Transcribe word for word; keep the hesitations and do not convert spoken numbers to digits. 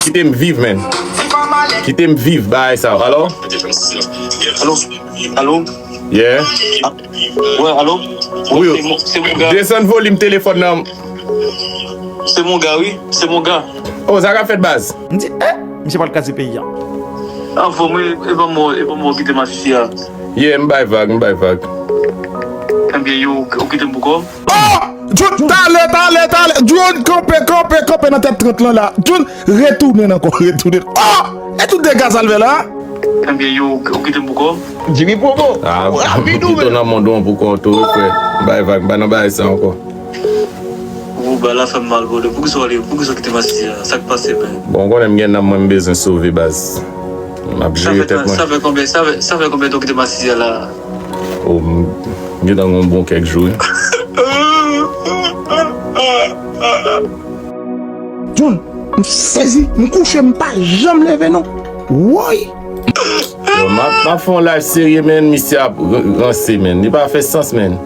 Kite m viv, man. Kite m viv, bagay sa. Alo? Alo? Alo? Yeah. Wè, alo? Wi. Se Mo- Se Monga. Desann volim telefòn nan. Se Monga, wi. Se Monga. Oh, sa k ap fèt, baz? M di, eh, misye pral kraze peyi a. Anfòm, wi. E pa mò, e pa mò kite m asisi a. Yeah, m bay vag, m bay vag. Ebyen, yo, ou kite m pou kò m? Oh! Jun, talè, talè, talè. Jun, kanpe, kanpe, kanpe nan tèt trant lan la. Jun, retounen ankò, retounen. Oh! E tout dega sa l fè la? Ebyen, yo, ou kite m pou kò m? Jimmy Promo. Ah, pito nan mond ou an pou kont ou, wi, frè. M bay vag, m pa nan bagay sa ankò. Ou ba la fè m mal, bro. Poukisa w ale? Poukisa w kite m asisi a? Sa k pase, man? Bon, ou konnen m gen nanm mwen m bezwen sove, baz. M ap Sa jere fè, tèt mwen. Sa fè konbyen, sa fè, sa fè konbyen tan w kite m asisi a la? Oh, m gen tan yon bon kèk jou, wi. Jun, m sezi, m kouche, m pa janm leve non. Woy! Yo, m ap, m ap fè yon live serye, man. Misye ap r- ranse, man. Li pa fè sans, man.